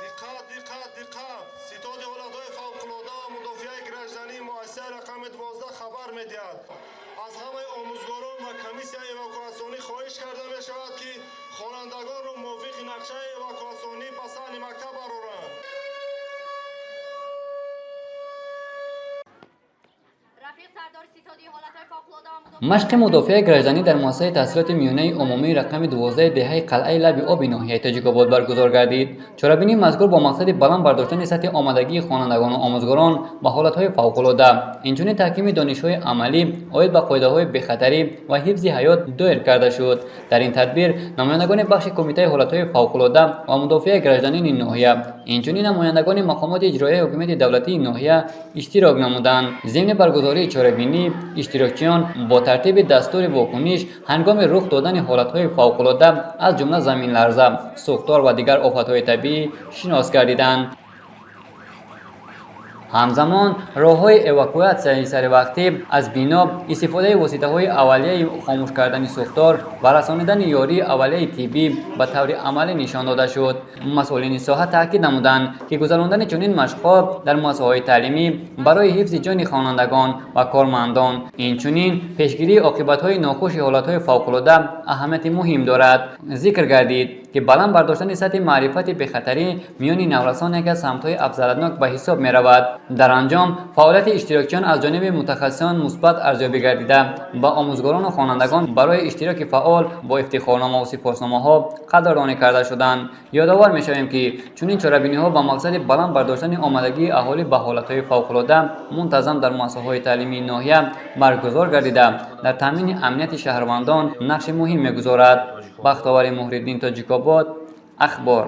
Диққат, диққат, диққат! Ситоди ҳолатҳои фавқулода ва мудофиаи граждании муассисаи рақами 12 хабар медиҳад. Аз ҳамаи омӯзгорон ва комиссияи эвакуатсионӣ хоҳиш карда мешавад, ки хонандагонро мувофиқи нақшаи эвакуатсионӣ ба саҳни мактаб бароранд. Машқи мудофиаи гражданӣ дар муассисаи таҳсилоти миёнаи умумии рақами 12 деҳаи Қалъаи Лаби Оби ноҳияи Тоҷикобод баргузор гардид. Чорабинии мазкур бо мақсади баланд бардоштани сатҳи омодагии хонандагону омӯзгорон ба ҳолатҳои фавқулода, инчунин таҳкими донишҳои амалӣ оид ба қоидаҳои бехатарӣ ва ҳифзи ҳаёт доир карда шуд. Дар ин тадбир намояндагони бахши Кумитаи ҳолатҳои фавқулода ва мудофиаи гражданини ноҳия, инчунин намояндагони мақомоти иҷроияи ҳокимияти давлатии ноҳия иштирок намуданд. Зимни баргузории чорабинӣ иштирокчиён бо тартиби дастури вокуниш ҳангоми рух додани ҳолатҳои фавқулода, аз ҷумла заминларза, сӯхтор ва дигар офатҳои табиӣ шинос гардиданд. Ҳамзамон роҳҳои эвакуатсияи саривақтӣ аз бино, истифодаи воситаҳои аввалияи хомӯш кардани сӯхтор ва расонидани ёрии аввалияи тиббӣ ба таври амалӣ нишон дода шуд. Масъулини соҳа таъкид намуданд, ки гузарондани чунин машқҳо дар муассисаҳои таълимӣ барои ҳифзи ҷони хонандагон ва кормандон, инчунин пешгирии оқибатҳои нохуши ҳолатҳои фавқулода аҳамияти муҳим дорад. Зикр гардид, ки баланд бардоштани сатҳи маърифати бехатарӣ миёни наврасон яке аз самтҳои афзалиятнок ба ҳисоб меравад. Дар анҷом фаъолияти иштирокчиён аз ҷониби мутахассисон мусбат арзёбӣ гардида, ба омӯзгорону хонандагон барои иштироки фаъол бо ифтихорномаву сипосномаҳо қадрдонӣ карда шуданд. Ёдовар мешавем, ки чунин чорабиниҳо ба мақсади баланд бардоштани омодагии аҳолӣ ба ҳолатҳои фавқулода мунтазам дар муассисаҳои таълимии ноҳия баргузор гардида, дар таъмини амнияти шаҳрвандон нақши муҳим мегузорад. Бахтовари Муҳриддин, Тоҷикобод, Ахбор.